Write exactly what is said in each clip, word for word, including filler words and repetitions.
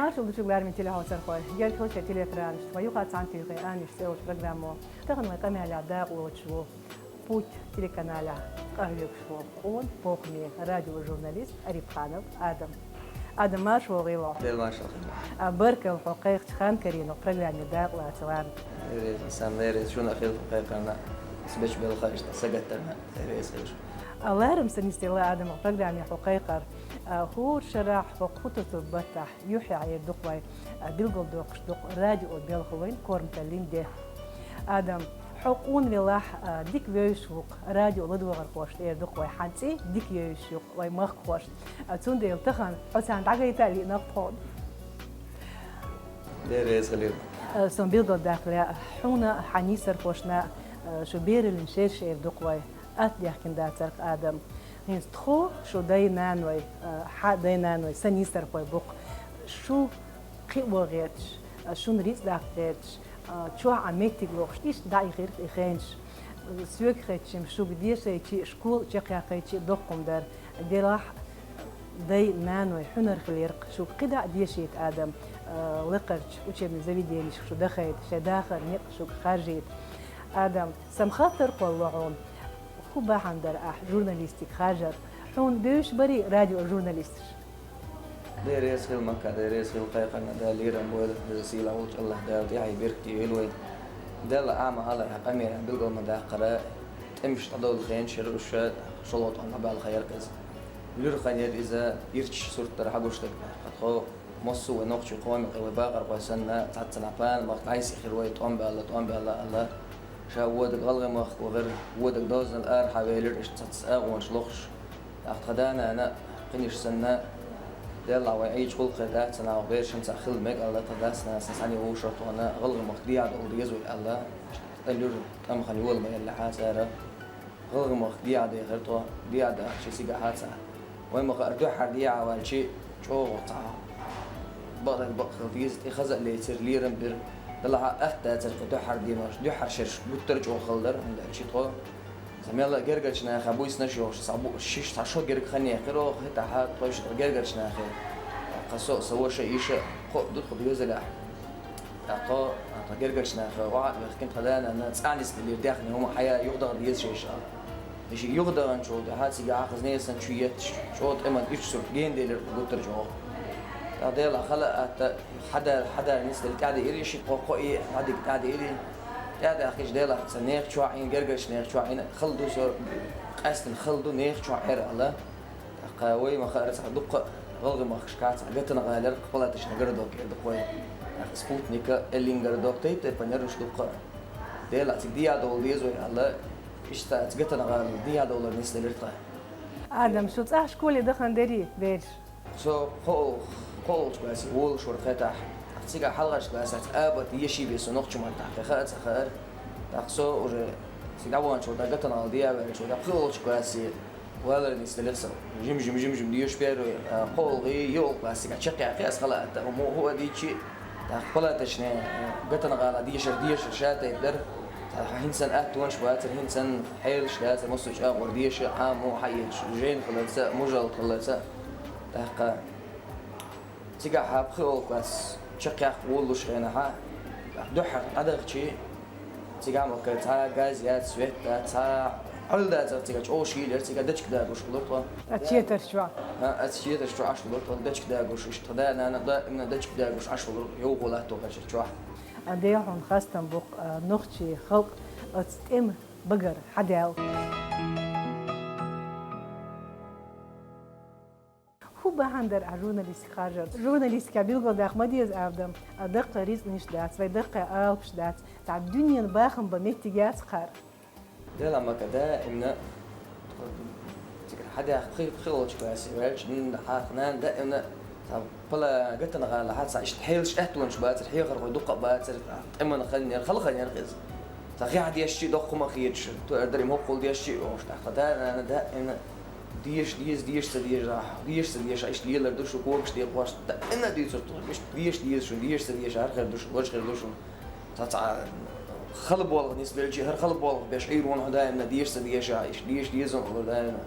Маршал ду шуьга, лераме телехьовсархой. Герга хила шоай телеэкранашта вай юха цхьана туьйхи «Аннаш» цӀи йолча программо. Тахан вай къамаьл дакъа лоацаш ва путь телеканалехь къахьоьгуш волу къона, похӀма радиожурналист Арипханов Адам. Адам, марша вогӀийла хьо. Дела маршалла хуьлда. А, баркалла хьо кхайкхача хан карийна программе дакъа лаца ван. Дера реза, Сан, дера реза шуна хилла кхайкхарна, ас бечу белхаш сагаттарна, дера реза хила шу. А, ларам сан йистелла, Адам, программе хьо кхайкхар. А, хӀора шарахь хӀокху тосу баттахь юьхь эр ду-кх вай, а, билгалдоккхуш ду-кх радио белхалойн корматаллин де. Адам, хьо къона велахь, а, дика вевзаш ву-кх, радио ладогӀархошна эр ду-кх вай, хьан цӀе дика евзаш ю-кх вай махкахошна. А, цундела тахана хьо царна дӀагайта а лиъна-кх тхуна. Дера реза хилийла. А, сан билгалдаккха лаьа, хьуна, хьан нийсархошна, а, шу бераллин шераш эр ду-кх вай. Атта даьхкина дацар-кх, Адам. ХӀинца тхо, шун дай-наной, а, хьан дай-наной, сан нийсархой бу-кх. Шу кхио гӀерташ, а, шуна рицкъ даккха гӀерташ, а, чохь Ӏа меттиг лохуш, иштта дӀаихира-кх и хенаш. Соьга хетача-м, шуьга дешайчи а, школа чекхъяккхайчи а доккха хӀума дара. Делахь, дай-наной хьуьнар хилира-кх, шуьга кхидӀа а дешийта, Адам, а, лакхарчу учебный заведенешка шу дахийта, шайн дахаран некъ шуьга харжийта. Адам, сан хаттар кхоллало хьуна. ХӀун бахьана дара ахь журналистика харжар? Хьуна девзаш барий радиожурналисташ? Дера реза хила, Макка, дера реза хила кхайкхарна, Дала лерам бойла, Дала сийлахь волчу АллахӀ Дала тӀаьхье беркате йойла вай. Далла Ӏама алар хьан къамелан билгал ма-даккхара, тӀемаш дӀадовла хенаш яра уьш, шолгӀа тӀом дӀабаьлла хан яра иза. Луьра хан яра иза, ирча сурт дара хьан гуш дерг. Тхо массо а вай нохчий кхоме къе вай бахархой санна, цхьаццанхьа план мах дӀайса хир вай, тӀом баьлла, тӀом баьлла аьлла. Ша воьдург ГӀалгӀай махка вахара, воьдург дозанал арахьа велира, иштта цхьацца агӀонаш лохуш. ТӀаккха тхан да-нана кхинаш санна, Делахь вай Ӏийча гӀуллакхе дац, сан нах берашан цхьа хила мега аьлла, тхан дас-нанас цхьаьна вовшах тхуна ГӀалгӀай махка дехьа долу деза вай аьлла. ТӀе луьра, тӀамхан йола ма елла хьан цара. ГӀалгӀай махка дехьа дехира тхо, дехьа дахча цигахь цхьа. Вай ма хаара, дуьххьара дехьа ваьлчи, чӀогӀа цхьа бакъдерг бакъ хила деза, тӀе хаза а лецира, лерам бира. Делахь атта дацара кхин дуьххьара денош, дуьххьара шераш гуттар а чӀогӀа хала дара, хӀунда аьлча тхо, сан мелла а гергарчу наха буьйсанаш йохуш, цхьа бу-, шиш, цхьа шо герга хан яьккхира оха, хӀетахь тхойша гергарчу нахе. ТӀаккха со а, сан ваша а, йиша а, кхоъ ду тхо доьзалехь. ТӀаккха тхо, тхан гергарчу наха охьа а вехкина, тхан да-нана цӀахь нисделира даьхни хӀума хьая юхадахар деза шайша аьлла. И шиъ юхадаханчул тӀаьхьа цигахь хаза несан чу етташ, чӀогӀа тӀеман ирча сурт генаделира гуттар а чӀогӀа. ТӀаккха Делахь хала а атта, хьадар, хьадар нисделла тӀаьхьадеира и шиъ, кхо-кхо и хьадиг тӀаьхьадеира. ТӀаьхьадаьхкича Делахь цхьа нехан чохь Ӏийна, гергарчу нехан чохь Ӏийна, хала ду со, къаьстина хала ду, нехан чохь Ӏера аьлла. ТӀаккха вай ма хаара, цхьа дуккха а ГӀалгӀай махкашкахь цхьа гатанан гӀала яра-кх, палаточный городок эр ду-кх вай. ТӀаккха Спутник а, Эллин городок, тайп-тайпана яра уьш дуккха а. Делахь цига дехьа довла деза вай аьлла, иштта цхьа гатанан гӀала дехьа довлар нисделира тхан. Адам, шу цӀахь школе дахана дерий, бераш? Со кхоалгӀа-, кхоалгӀачу классе волуш вара хӀетахь. ТӀаккха цигахь хьалхарчу классехь цхьа абат еший бен со нохчийн маттахь кхин хаа а ца хаьара. ТӀаккха со уже цига дӀаваханчул тӀаьхьа, гатанан гӀала дехьа ваьллачул тӀаьхьа, пхоьалгӀачу классе валар нисделира сан. Жим-жим, жим-жим дешаш первый, а, кхоалгӀий, йоьалгӀа классигахь чекхъяьккхи ас, хала а атта, хӀума хӀуъа а дийцича, тӀаккха палаточный, а, гатанан гӀала дешар, дешар ша тайпа дара. ТӀаккха хӀинца санна аттонаш бацара, хӀинца санна хьелаш дацара, массо а чӀагӀо деша, Ӏамо, хьаэцаш, жайна хиларца а, мужалта хиларца а. ТӀаккха цигахь пхоьалгӀа класс чекхъяккха волалуш хенахь, тӀаккха дуьххьара дӀадахчи, цигахь ма-кхара цхьа газ яц, свет дац, цхьа Ӏуьлла дацара цигахь, чӀогӀа шийла яра, цигахь дечиг дагош хилира тхо. Ас четарш чохь? А, ас четарш чохь Ӏаш хилира тхо, дечиг дагош, иштта тхан да-нана даимна дечиг дагош Ӏаш хилира, йовхо латто хезча чохь. А, Дела хьуна хастам бу-кх, а, нохчийн халкъ оцу тӀеман багара хьадаьлла. ХӀун бахьана дара ахь журналистика харжар? Журналистикехь билгалдаккха ма деза, Адам, а, даккхий рицкъанаш дац, вайн даккхий алапаш дац, цхьа дуьненан бахам бан меттиг яц-кх хӀара. Делахь ма-кхара, даимна, цигара хьадаьхна пхи-, пхоьалгӀачу классе ваьлча, нана, хьа-, нана даимна цхьа пала-, гатанан гӀалахь цхьа иштта хьелаш, аттонаш бацара, хьехархой дуккха а бацара, тӀеман хан яра, хала хан яра-кх иза. Цхьа хи хьадешчи а доккха хӀума хеташ, тоьар дара-м хӀоккхул дешчи а йохуш, тӀаккха тхан да-нана даимна деша деза, деша ца деза, деша ца деза, иштта лелар ду шу, когаш декъош, даимна а дуьйцура тхо, иштта деша деза шуна, деша ца деза, хӀара хир ду шуна, важа хир ду шуна. Цхьа, цхьа хала болх нисбелчи, хӀара хала болх беш Ӏийр ву хьо даимна, деша ца деша, иштта деша деза хьуна олура даимна.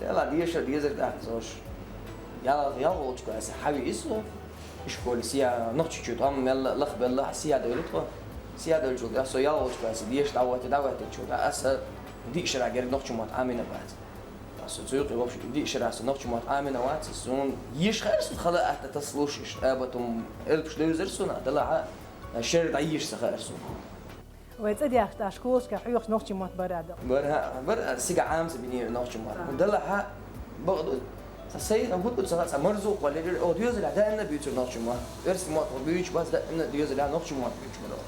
Делахь деша дезара тӀаккха со уьш. ЯлхолгӀачу классе хьан виъ со. Школе сия нохчичу тӀом мелла, лах белла, сия дойлу тхо. Сия дойлучул тӀехьа со ялхолчу классе деша дӀавахийтина, дӀавахийтинчул тӀехьа аса диъ шарахь герга нохчийн мотт Ӏамийна бац. Аса цу юкъе вообще диъ шарахь аса нохчийн мотт Ӏамийна вац, суна еша хаьара, суна хала атта тасалуш, иштта абатум элпаш девзара суна, делахь а шера дӀаеша ца хаьара суна. Вай цӀа дехаш тӀа школашка хьоьхуш нохчийн мотт бара а дара. Бара, бара, сига Ӏамаца бинера нохчийн мотт. Делахь а, бакъду, ца сай, ца хӀутту, ца, ца марзо кхоллера, о, доьзалехь даимна буьйцура нохчийн мотт. Оьрсийн мотт буьйцуш бац, даимна доьзалехь нохчийн мотт буьйцуш бара.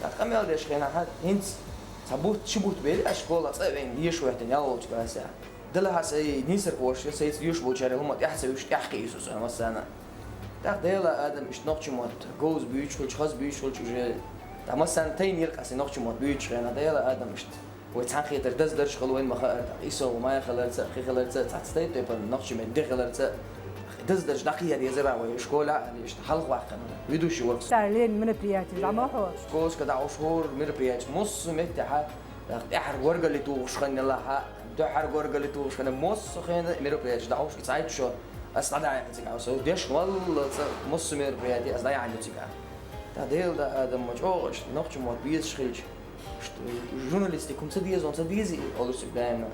ТӀаккха къамел деш хенахь, хӀинца цхьа бутт, ши бутт бер а школа цӀа а вейна, деша вахийтина ялхолчу классе. Делахь а сай нийсархоша, сайца доьшуш болчара хӀума тӀаьхьа ца вуьйш, тӀаьхьа кхиира со цу массарна. ТӀаккха Делан адам иштта нохчийн мотт говза буьйцуш хилча, хаза буьйцуш хилча уже, тӀаккха массарна тайна елкъа аса нохчийн мотт буьйцуш хенахь, Делан адам иштта. Вай цхьаьнакхетар даздарш хила вайна ма хаьара, тӀаккха и со ма хиларца, хи хиларца, цхьацца тайп-тайпана нохчийн меттиг де хиларца, даздарш дӀакхехьа дезара вай школе а, иштта хьалха ваьккхина. Ведущий вара. Цара леррина мероприятеш дӀа ма хьо. Школашка дӀахьош хӀора мероприятеш, массо а меттехь, тӀаккха тӀаьхьара горгали тухуш хан елахь а, дуьххьара горгали тухуш хан, массо а хенахь мероприятеш дӀахьош, и цхьайтта шо ас дӀадахьийна цигахь, со деш валлалца массо а мероприяти ас дӀаяьхьна ю цигахь. ТӀаккха Делан адам ма чӀогӀа иштта нохчийн мотт безаш хилча, иштта журналистика хӀума ца деза, хӀума ца дезий олуш цига даимна.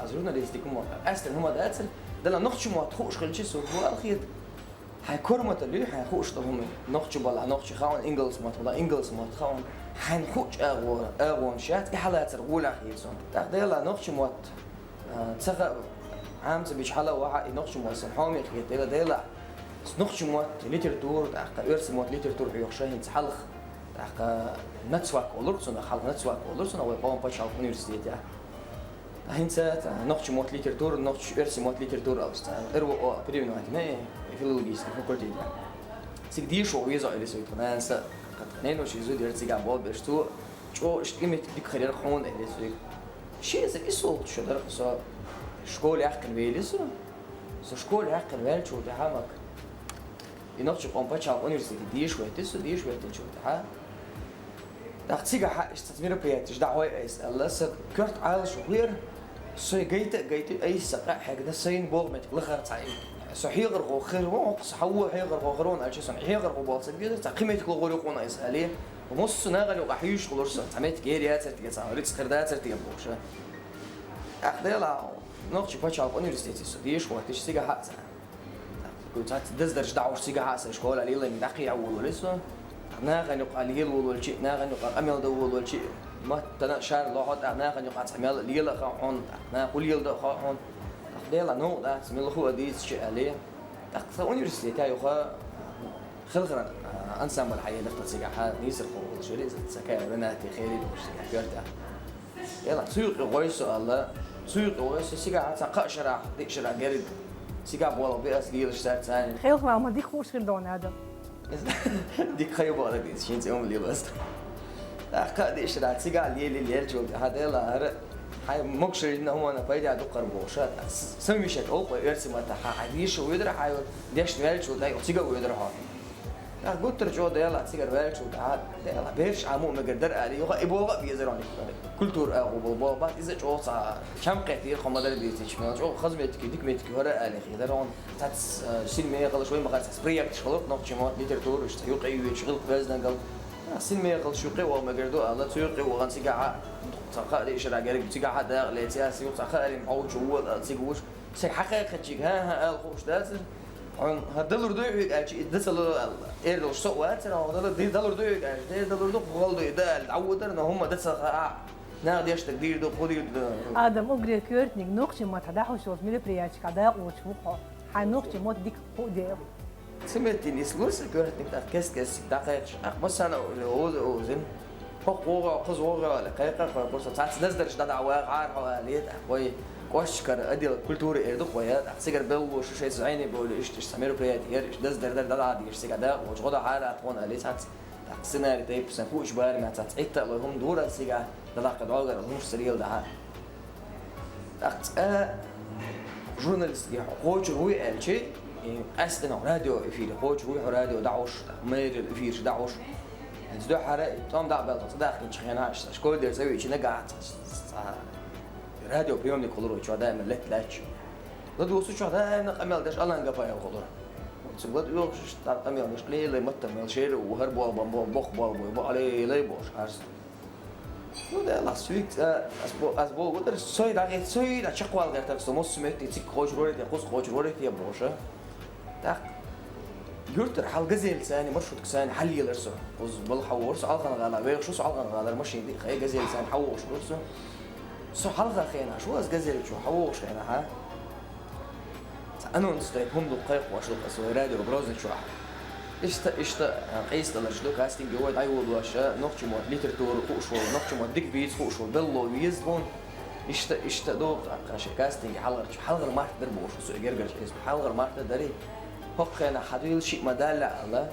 Ас журналистика хӀума, къаьстина хӀума дацара, делахь нохчийн мотт хууш хилча, со бу алхета. Хьайн корматалла ю, хьайн хууш долу хӀума. Нохчи балахь нохчи хаьа, ингалс мотт балахь ингалс мотт хаьа. Хьайн хуучу агӀо-, агӀонаш яц, и хьалацар гӀолехь хета суна. ТӀаккха Делан нохчийн мотт, а, ца хаьа, Ӏамаца бича хьала а вахьа, и нохчийн мотт сан хьоме хета, Дела, Дела. Нохчийн мотт, литература, тӀаккха оьрсийн мотт, литература хьоьхуш хӀинца хьалха, тӀаккха нацвак олура цунах, хьалха нацвак олура цунах вай къоман пачхьалкхан университетехь. ХӀинца цхьа нохчийн мотт, литература, нохчийн, оьрсийн мотт, литература аьлла цхьа РВО переименовать йина, филологический факультет. Цига деша веза аьлла соьга тхан нанас, тхан ненаш иза дера цигахь болх беш, цо чӀогӀа иштта и меттиг дика хир яра хьуна аьлла соьга. Шен иза и султаш дара со школа яьккхина вели со. Со школа яьккхина ваьллачул тӀаьхьа мак. И нохчийн къоман пачхьалкхан университете деша вайтира со, деша вайтинчул тӀаьхьа. ТӀаккха цигахь иштта мероприятеш дӀахьой айса аьлла, сан коьрта Ӏалашо хӀара, со гайта а гайта, айса сан къа а хьегна, сайна богӀу меттиг лахара цхьа и. Со хьехархо хир ву, хӀокху сан хьан ву хьехархо хир ву аьлча, сан хьехархо болу ца безара, цхьа кхин меттиг лохур ю хьуна айса аьлла. Массо а нахана юкъахь хьуьйсуш хилура со, цхьа меттиг ер яцара те, цхьа рицкъ хир дацара те бохуша. ТӀаккха Дела, нохчийн пачхьалкхан университете со деша вайтича цигахь а цхьа. Цхьацца даздарш дӀахьош цигахь а сан школа лелайна дӀакхехьа волавелла со. Нахана юкъахь лела волавелча, нахана юкъахь къамел дан волавелча, маттана шар лохьо, тӀаккха нахана юкъахь цхьа мел лела а хаьа хьуна, тӀаккха наха хӀун леладо а хаьа хьуна. ТӀаккха Дела новкъа дац, мила хӀу а дийцича аьлла. ТӀаккха сан университетехь юха хелхаран ансамбль хьаелира тхан цигахь, нийсархо волуш вара иза, сан кара Ренате херий долуш цигахь коьртехь. Дела, цу юкъе гӀой со аьлла, цу юкъе гӀой со, цигахь цхьа кхаа шарахь, диъ шарахь герга. Цигахь болх бе ас лелаш цаьрца цхьаьна. Хелхаран ма дика хууш хир ду хьуна адам. Дика хай боху дийца, шен цӀе хӀума лело ас. ТӀаккха кхаа диъ шарахь цигахь лелий лелчул тӀаьхьа, Дела, хӀара хьайн могушаллина хӀуманна пайда дукхара бохуша. Самавешать олу-кх вай оьрсийн маттахь, хьан деша вуьйдара хьан дешна ваьллачул тӀаьхьа цига а вуьйдара хьо. ТӀаккха гуттар а чӀогӀа Дела цигара ваьллачул тӀаьхьа, Дела, бераш Ӏамо а мегар дара аьлла, юха и богӀу а безара хьуна. Культура агӀо болу богӀу бац, иза чӀогӀа цхьа чам кхеттера хьо ма-дарра дийцича, мел чӀогӀа хаза меттиг, дика меттиг хӀара а аьлла хетара хьуна. Цхьацца, э, синмехаллаш вай ма-хаьара, цхьацца проекташ хилура нохчийн мотт, литератураш, цхьа юкъа а йоьдуш, гӀиллакх-везангалла. Синмехаллаш юкъа а ваха мегар ду аьлла, цу юкъа а вахана цигахь а, цхьа кхаа диъ шарахь герга цигахь а дакъа леций ас, юха цхьа кхаа рим хьовчу вон а цига вуш. Сайн хьан кхайкхичиг, хӀан-хӀа, аьлла хууш дацара. Хьуна хӀара далур дуй хьоьга аьлча, и дан ца ло аьлла. Эр долуш со а вацара, хьуна далур, ди далур дуй хьоьга аьлча, эр далур ду, хӀу хала ду, и дан аьлла, дӀаводара, но хӀумма дан ца хаьа. Наха деш дерг дийр ду, кху дийр ду. Адам уггаре коьртаниг нохчийн маттахь дӀахьош йолчу мероприятешкахь дакъа лоцуш ву хьо. Хьайн нохчийн мотт дика хууш дела. Цу метте нислура сан коьртаниг тӀаккха кест-кесиг дӀакхайкхаш, тӀаккха массарна а оза-озина. ХӀокху вогӀу, кхуза вогӀу аьлла, кхайкха а кхойкхура со, цхьацца даздарш дӀадахьа вагӀахьара хьо аьлла, тӀаккха вай кӀошташкара отдел культуры эр ду-кх вай, тӀаккха цигара белла луш, шайца зӀене бовлу, иштта, иштта цхьа мероприяти яра, иштта даздар дара, дӀадахьа дезаш цигахь дакъа волчу гӀо дахьара тхуна аьлла, цхьацца, тӀаккха сценарий тайпа сан хууш барамехь цхьацца Ӏитталой хӀума дора ас цигахь, далахка дӀогара хӀумаш ца леладахьа. ТӀаккха цкъа журналистке хьо кхочур вуй аьлча, и къаьсттина радио эфире кхочур вуй хьо, радио дӀахьош, мэрил эфираш дӀахьош. ХӀинца дуьххьара и тӀом дӀа а баьлла, цӀа даьхкинчу хенахь, аса школа дерг цӀа веъча нагахь цхьа, цхьа радиоприёмник хуьлура вай чохь даимна летта лаьтташ. ЛадугӀу цу чохь даимна къамел деш Алан Гапаев хуьлура. Цугла дӀоьгӀуш, тӀа-, тӀамел муш лелай, маттамел шера у, хӀар болбан бо-, бох болбой, бо алелай бош, хӀарс. Ну, да, лас вик, а, ас бо-, ас бо-, гудар, сой дагӀе, сой да, чакхвал гӀертар со, мосс метти цик кхочур варите, кус кхочур варите, боша. Так. Юртар хьал газель сани, маршрутка сани, хьал елар со. Уз бал хьавор со, алхан гала, вехшу со, алхан гала, машин ди, хай газель сани, хьавор со. Со хьалха хена, шу аз газель чу, хьавор хена, ха? Анонс дай хӀума ду кхайкхош ду аса вай радио Грозный чохь. Иштта, иштта, а, къийсадаларш ду, кастинге вай дӀайолоша, нохча мотт литература хууш волу, нохча мотт дика вийца хууш волу, белло веза тхуна. Иштта, иштта ду, тӀаккха ши кастинге хьалгӀарчу, хьалгӀар март дар бохуш, со гергара хьесап, хьалгӀар март дар дарий. ХӀокху хенахь хьадуйла шиъ ма далла аьлла.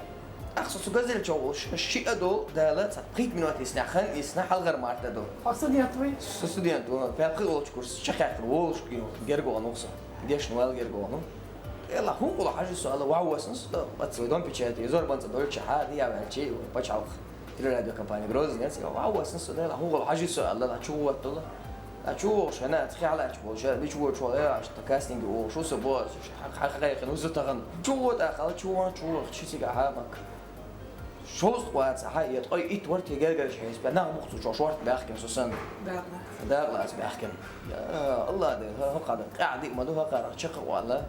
ТӀаккха со цу газель чохь волуш, шиъ а долу, дала, цхьа пхийтта минот йисна, хан йисна, хьалгӀар март а ду. Хьо студент вуй? Со студент ву, пхи олучу курс чекхаьккхина волуш гергону со. Дешна ваьлла гергону. Эла, хӀун гӀула хьажи со, ала, воввасна со, бац вай дом печати, зорбанца дольча, хьа, дия ваьлчи, пачхьалкх. Телерадиокомпания Грозный, яц, воввасна со, дела, хӀун гӀула хьажи со, ала, ла, чу ваттала. А чу вохуш, хӀана, цхьа хьалач болча, дичу вочу, ала, аш, та кастинге вохуш, со бо, хьа-, хьа-, хьа-, хьа-, хӀун зу таган. Чу вот, а, хала, чу вон, чу вох, чи цига, хьа, мак. Шовзткъа вац, хьа, я ткъой итт вар те гергарчу хьесапе, нах бухцучохь шорта баьхкина со санна. Дакъа. Дакъа лаца баьхкина. Я Аллах, де, хӀа-, хӀокхада, къаьхьа диъ ма ду, хӀокхара чекха а валла.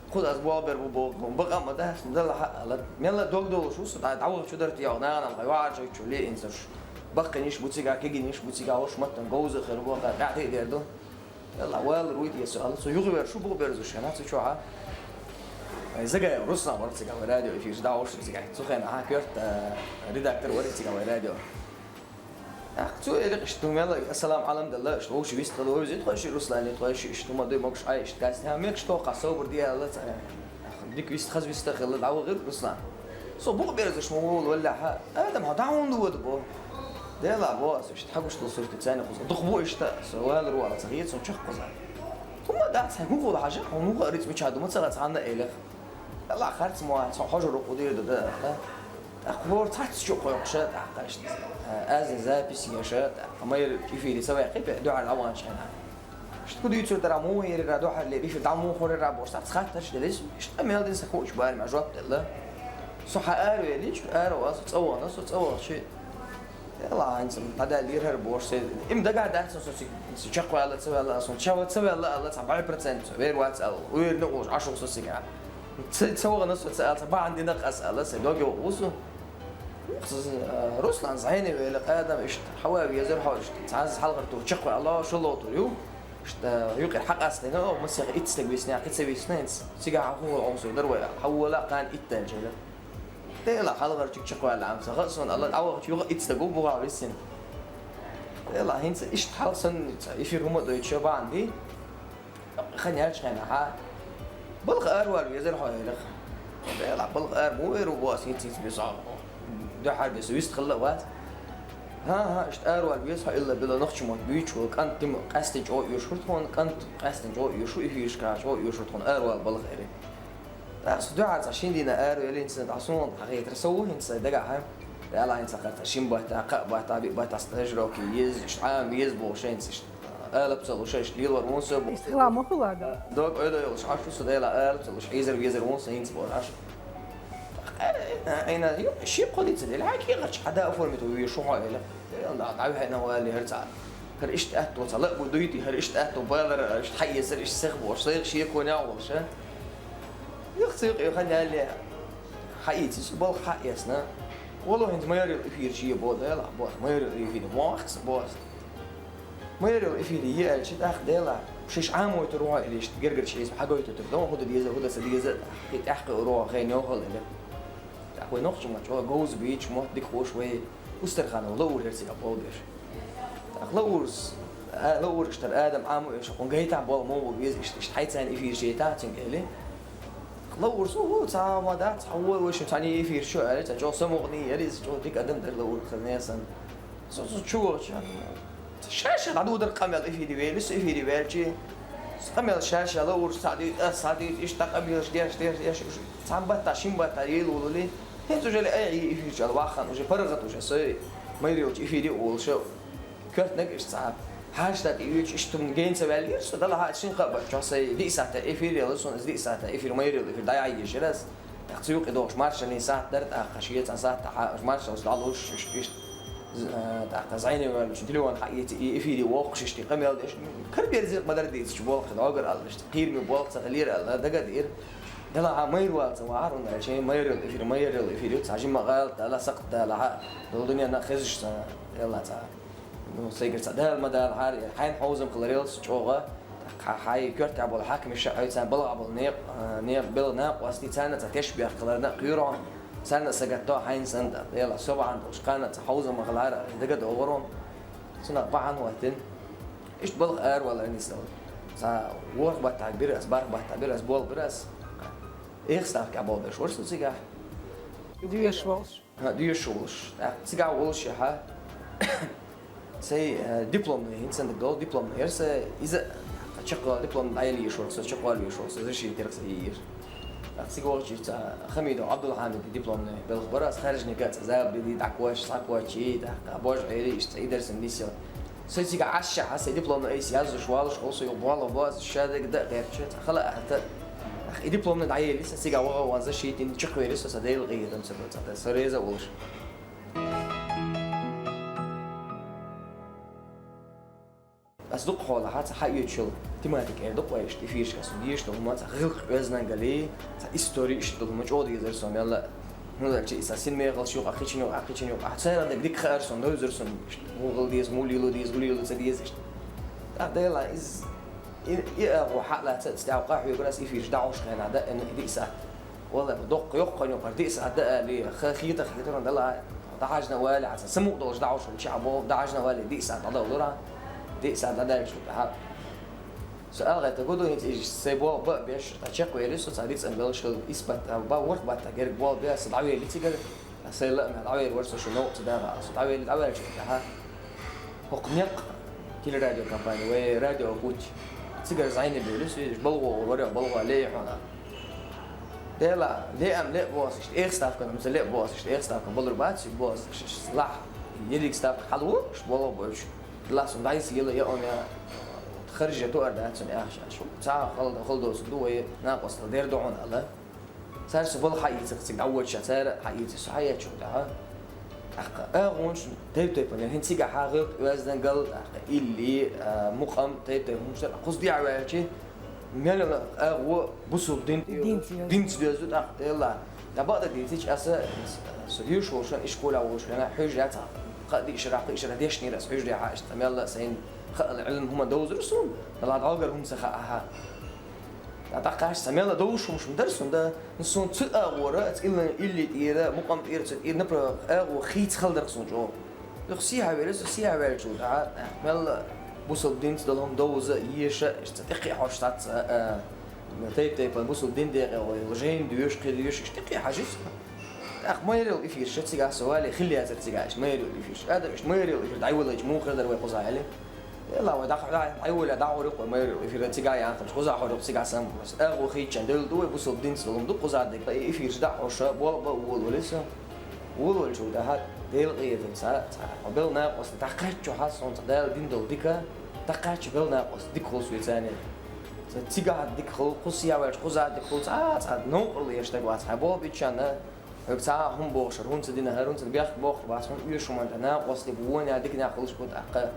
Кхуза аз болх бер бу боху, бакъа а ма дац, дала хьаъала. Мелла дог долуш ву со, дӀа-, дӀавахчу дара те йогӀу, нахана хьай ваӀарчуьйтчу леинцарш. Баккхиниш бу цига, кегиниш бу цига, уьш маттан говза хир бу, къаьхьа диъ дер ду. Алла, валар вуй те со, ала, цу юхавер шу бу берзуш, хӀана цу чохьа? Ай, Загаев Руслан вара цига вай радио эфирш дӀа уьш цига. Цу хенахьа коьрта, а, редактор вара цига вай радио. ТӀаккха цо элира, иштта, мела, ассалам Ӏалам делла, иштта, вовши вист хила вевзий, тхойши Руслане, тхойши, иштта, хӀума дуй могуш Ӏай, иштта, касни, хьан мегаш тоха, собар диала, ца. Дика вист, хаза вист хила, дӀавахира Руслан. Со букъ берзаш ма волу валлахьа, адам хьо дӀа хӀунда вода бо? Дела бо, аса иштта, хьагуш долу сурти царна кхуза. Дукха бу иштта, со валар вала ца хье, цунна чекх кхуза. ХӀума дац, хьайн хӀун хула хьажа, хьуна хӀун хаъа рицкъ мича ду, ма ца гӀа цхьанна элира. Алла харц ма вац, хьо хьожа рукъу дийр ду, да, да. ТӀаккха хӀора цхьацца чу кхойкхуша, тӀаккха иштта, а, азин запись еша, тӀаккха майра эфире ца ваьккхи, бе, дуьхьал дӀаванча хьайна. Иштта хӀун дуьйцур дара, муха ерира дуьхьал ле, эфир дӀа муха хӀорира бохуш, цхьацца хаттарш делира, иштта мел дина сан кхуучу бараме жоп делла. Со хьан ара велича, ара вала, со цӀа вахана, со цӀа вахчи, Дела, хьайна сан дӀадаьллера хӀара бохуш, се, им дагахь дац со цига, со чекхваьлла, ца ваьлла, сон ча-, ца ваьлла, ала, цхьа бӀе процент со, вер вац, ала, уверенно волуш, Ӏаш ву со цига. Ца, ца вахана со, ца ала, ца бахьана дина ас, ала, се доге ву со. Ца, а, Руслан зӀене вела, къадам иштта, хьава везар хьо иштта, цхьа хьалхар тур чекхваьлла, шолгӀа тур ю. Иштта, юкъера хьакъастина, о, масех итт стаг висна, кхин ца висна, хӀинца цига хьан хӀун хьо со дар вай, хьавола, кхана итт аьлча. Дела, хьалхарчуьнга чекхваьлла Ӏам ца хаьа суна, Алла, дӀавахча юха итт стаг ву бухахь виссина. Дела, хӀинца иштта хьалха санна эфир хӀума дойтуш бахьана ди. Хан яьлча хенахьа. Балха аравала везар хьо элира. Дела, балха ара муха вер ву боху ас, хӀинца, хӀинца бен со. Дуьхьал бен со вист хилла а вац. ХӀан-хӀа, иштта аравала веза хьо илла билла нохча мотт буьйцуш волу кӀант дима къаьстина чӀогӀа оьшура тхуна, кӀант къаьстина чӀогӀа оьшу, эфирашкахь чӀогӀа оьшура тхуна аравала балха элира. ТӀаккха со дуьхьал цхьа шина дийнахь ара веллинца дӀа суна хьахетар со ву хӀинца сайн дагахьа. Дела хӀинца кхарца шин батта, кхаа батта, биъ батта стажировки еза, иштта Ӏама еза боху шайца иштта. Алап ца луша, иштта лелор вон со бу. Иштта хила ма хуьлу адам. Дог ойла йолуш Ӏаш ву со, Дела, алап ца луш, хьийзар везар вон со хӀинца боху Ӏаш. Айна, ю, ши кхо дица дела, хьан кехарча хьада оформить ву веш шу хьо эла. Дела, да, дӀавихьина вали хӀара цхьа. ХӀара иштта аьтту ца лаъ бу дуйти, хӀара иштта аьтту балара, иштта хьаэсар, иштта сех бохуш, сайх шеконе а волуша. Юха цуьйкъе хан яьлле, хьаийци со балха хьаэсна. Вало хӀинца майрил эфир чу е бо, Дела, бо, майрил эфир, мохкса бо. Майрил эфир е аьлча, тӀаккха Дела, шиш Ӏамойтур ву хьо или иштта гергарчу хьесапе хьагойтур, дон хӀу дан деза, хӀу дан ца деза, и тӀаьхкхиур ву хьо хен йохал или. ТӀаккха вай нохча ма чӀогӀа говза бийча мотт дика хууш вай Устарханов Лаур хӀара цига болу берш. ТӀаккха Лаурс, а, Лаураш тара адам Ӏамо эша, хьуна гайтахь болу мугӀа веза иштта, иштта хьайцайна эфираш яйтахь цуьнга эли. Лаурс, уху, цхьа ма дац, цхьа вой, вай шун цхьаьна эфираш ю аьлла, цхьа чӀогӀа самукъане яра иза, чӀогӀа дика адам дара Лаур хаза несан. Со, со чу вахча, ша-ша дӀадудар къамел эфире вели, со эфире ваьлчи. Къамел ша-ша Лаурс схьадуьйту, ас схьадуьйту, иштта къамелаш деш, деш, деш, уж цхьана баттахь, шин баттахь ела волули. ХӀинца уже ай, и эфир чу ала вахана, уже паргӀат уже, со майрилчу эфире а волуша. Коьртаниг иштта цхьа хьаштат и юьйцу, иштта хӀума гена ца ваьллера со, далахьа шин кхаъ бац, чохь сайн диъ сахьта эфир яла, суна иза диъ сахьта эфир майрил эфир дӀаяхьийгира ас. ТӀаккха цу юкъе догӀуш маршаллин сахьт дара, тӀаккха шен цхьан сахьтехь уж маршаллаш дӀалуш, иштта, иштта, з-, э, тӀаккха зӀайне ваьллачун телефон хьаийца, и эфире воккхуш, иштта къамел деш, кара-берзера ма дара дийцача болх, дӀогара аьлла, иштта кхераме болх ца хилира аьлла, дагадеара. Делахь а майра вала ца вахьара, хӀунда аьлча майралла эфир, майралла эфир ю, цхьа жимма гӀалат ала, сакхт далахь а, долу дуьненна хезаш ца, Делла цхьа. Ну, сайгара цхьа дала ма далахьара, хьайна хьовзам хиларал аса чӀогӀа, хьа-, хьайн коьртехь болу хьаькамаша, хьоьца балха болу некъ-, а, некъ-, белхан накъостий, царна цхьа тешнабехк хиларна а кхоьру хьуна, царна а сагатдо хьайна санна, Делахь, со бахьана долуш кхана цхьа хьовзам ма хилахьара, дагадогӀур хьуна. Цунах бахьана хӀоттийна. Иштта балха аравалар нисдала. Цхьа ворхӀ баттахь бира ас, бархӀ баттахь бира ас, болх бира ас. Эха ставкехь болх беш вара со цигахь. Доьшуш волуш. ХӀа, доьшуш волуш. ТӀаккха цигахь волушехь, сай, э, дипломный, хӀинца сан даг долу дипломный яра сан, иза, тӀаккха чекхвала дипломный дӀаелла езаш вара со, чекхвала везаш вара со, защита яра сан йийр. ТӀаккха цига вахча цхьа Хамидов Абдулхамид дипломный белха бара, ас харжника цхьа забили, дӀакхоччу, схьакхоччу, тӀаккха божа Ӏели, иштта цхьа и дара сан нисъяла. Со цига Ӏаш шаьхьа, сай дипломный айса яздеш волуш, хӀо со юха болх бо ас, ша дерг дан а гӀерташ, цхьа хала а хӀоттийна. ТӀаккха и дипломный дӀаелли, сан цига ваха ван защитина, чекхвели со, сан Делан къинхетам ца, ца, ца, со реза а волуш. Ас дукха хьолахь цхьа хьаоьцуш йолу тематика эр ду-кх вай иштта эфирашка, ас деша долу хӀума, цхьа гӀиллакх-оьздангаллий, цхьа истори иштта долу хӀума чӀогӀа дезара со мелла а. ХӀунда аьлча иза синмехаллаш юкъахь, кхечун юкъахь, кхечун юкъахь. Царна дерг дика хаар сон, довзар сон, иштта, муха хила деза, муха лело деза, хӀун лело ца деза иштта. ТӀаккха Делахь иза, и, и агӀо хьа а лаца, цигахь къахьоьгура ас эфираш дӀахьош хенахь, даима диъ сахьт. Валлахь, доккха йоккха йоккхар диъ сахьт дан али, ха хетар хетар дан дала, дӀахьажна а вале, хьан сан самукъа долуш дӀахьош хӀума чу хьан боху, дӀахьажна а вале, диъ сахьт дӀадовлура, диъ сахьт дӀадаьлча тӀаьхьа. Со аьлла гӀайта гу ду хӀинца иза, сай болх бан а беш, ткъа чекхвелира со, цхьа дицӀан белш хила, исбат, а, бан ворхӀ баттахь герга болх беш, со дӀавелли цигара, а, сай лаамехь дӀавелла вара со, шу новкъа ца дагӀа, со дӀавелли, дӀаваьлча тӀаьхьа. ХӀокху некъ телерадиокомпани, вай радио Путь, цигара зӀайне бевлира со, иза балгӀо вара, балгӀо ле хьуна. Дела, леам ле а бохуш, иштта эха ставкана, мца ле а бохуш, иштта эха ставкана балур бац, бохуш, лахь, ерриг ставка хьалаву, ш болу бойчу. Ласун дайса йила я он я, харжа туар дац он яхаш, шу ца хала, хала доцу ду вай, накъостал дер ду хьуна ала. Цара со балха хьаийцира, цига дӀавоча, цара хьаийцира, со хьаечух тӀаьхьа. ТӀаккха агӀонаш тайп-тайпана, хӀинца цигахь гӀиллакх-оьздангалла, тӀаккха илли, а, мукъам, тайп-тайпана хӀумаш дара, кхуза дехьа ваьлчи, мел агӀо бусулба дин, Динца доьзна. Динца доьзна, тӀаккха Делла. ТӀаккха бакъда дийцича аса, со доьшуш волуш ван, ишколехь волуш ван, хьуьжарехь цхьа кхаа-диъ шарахь, кхаа шарахь дешнера аса хьуьжарехь, иштта мелла а сайна хаала Ӏилма хӀума довзура суна, Далла дӀогара хӀума ца хаахьа. ТӀаккха аса ца мелла довзуш хӀумаш ма дара суна, да, суна цу агӀора, аса илли, илли тӀера, мукъам тӀера, цу тӀера направление агӀо хийца хала дара суна чӀогӀа. Юха сехьа велира со, сехьа ваьлчул тӀаьхьа, мелла бусалба динца долу хӀума довза, еша, иштта тӀекхиа хьожуш сац, а, а, тайп-тайпана бусалба дин декъе гӀо йолу, жайна доьшу, кхин доьшу, иштта тӀекхиа хьажа иза. ТӀаккха майралла эфираш, цигахь со вале, хилла яцара цигахь иштта майралла эфираш. Адам иштта майралла эфир дӀайолайча, муха хир дара вай кхузахь аьлла. Делла вай дӀа-, дӀа-, дӀайола, дӀахьур ю-кх вай майралла эфир, цигахь яханчу кхузахь хьур ю-кх цигахь санна. АгӀо хийччан девлла ду вай бусалба динца долу хӀума ду, кхузахь дерг, и эфираш дӀахьош, болх бан а волавелира со. Волавелчул тӀаьхьа Делан къинхетамца, цхьа, цхьа хьо белла накъост дӀакхаьчча хьал суна цхьа Дала дина долу дика, дӀакхаьчча белла накъост дика хуьлу соьца. Цхьа цигахь дика хуьлу, кхуза сехьа ваьлча кхузахь дика хуьлу, цхьа, цхьа новкъарло еш дага вац, хьайн болх биччанна, хьоьга цхьа хӀума бохуш, хӀунца дина, хӀара хӀунца бехк бохуш бац, хӀунда оьшу хӀуманна тӀе накъост дика, вонехь диканехь хуьлуш бу тӀаккха.